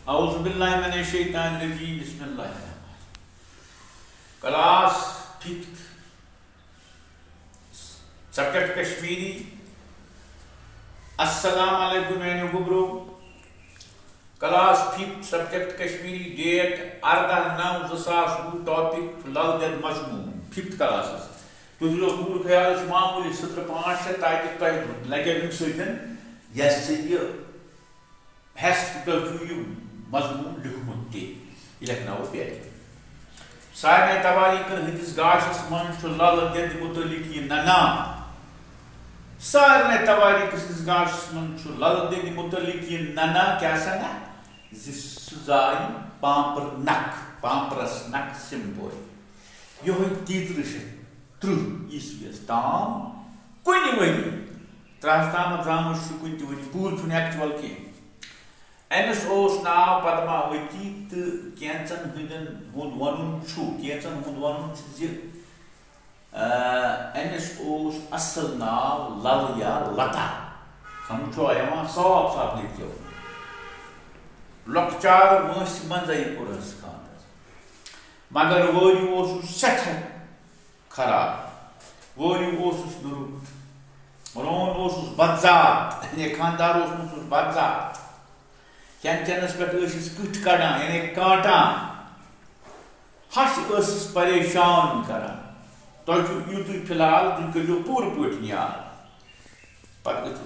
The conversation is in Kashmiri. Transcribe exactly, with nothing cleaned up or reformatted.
اعوذ باللہ من الشیطان الرجیم، بسم اللہ الرحمن الرحیم۔ Class fifth, subject Kashmiri. السلام علیکم میانیو گوٚبرو۔ Class fifth, subject Kashmiri, date اردہ نو زٕ ساس وُہ، ٹاپک لل دٮ۪د مضموٗن، ففتھ کلاسس۔ تُہۍ تھٲیزیو پوٗرٕ خیال، یہِ چھُ معموٗلی سطرٕ پانٛژھ شےٚ، تاکہِ تۄہہِ لگیو اَمہِ سۭتۍ یہِ ہسا یہِ حیثیت تہٕ یہِ مضموٗن لیوٗکھمُت تہِ، یہِ لیکھناوو بیٚیہِ۔ سارنٕے توٲریٖخن ہٕنٛدِس گاشس منٛز چھُ لل دٮ۪دِ مُتعلق یہِ ننان۔ سارنٕے توٲریٖخ ہٕنٛدِس گاشس منٛز چھُ لل دٮ۪دِ مُتعلق یہِ ننان، کیٛاہ سا نہ؟ زِ سُہ زاے پامپر نکھ، پامپرس نکھ سِمبوے۔ یِہوٚے تیٚترٕہ شیٚتھ تٕرٛہ عیسویس تام کُنہِ ؤری، ترٛس تامَتھ زامُت چھُ کُنہِ تہِ ؤری، پوٗرٕ چھُنہٕ ایکچوَل کینٛہہ۔ أمِس اوس ناو پدماوتی تہٕ کینٛژن ہٕنٛدٮ۪ن ہُنٛد وَنُن چھُ، کینٛژن ہُنٛد وَنُن چھُ زِ، آ، أمِس اوس اَصٕل ناو لل یا لتا۔ سمجھ چھُوا یِوان؟ صاف صاف لیکھِو۔ لۄکچار وٲنٛسہِ منٛزَے کوٚرہَس خانٛدر، مگر وٲرِو اوسُس سٮ۪ٹھاہ خراب۔ وٲرِو اوسُس نہٕ رُت۔ روٗن اوسُس بدذات، یعنی خانٛدار اوسمُت اوس بدذات۔ کھٮ۪ن چٮ۪نَس پٮ۪ٹھ ٲسِس کٕٹھ کَڑان، یعنی کانٹان۔ ہَش ٲسٕس پریشان کَران۔ تۄہہِ چھُ یُتُے فی الحال، تُہۍ کٔرِو پوٗرٕ پٲٹھۍ یاد۔ پَتہٕ گٔژھِو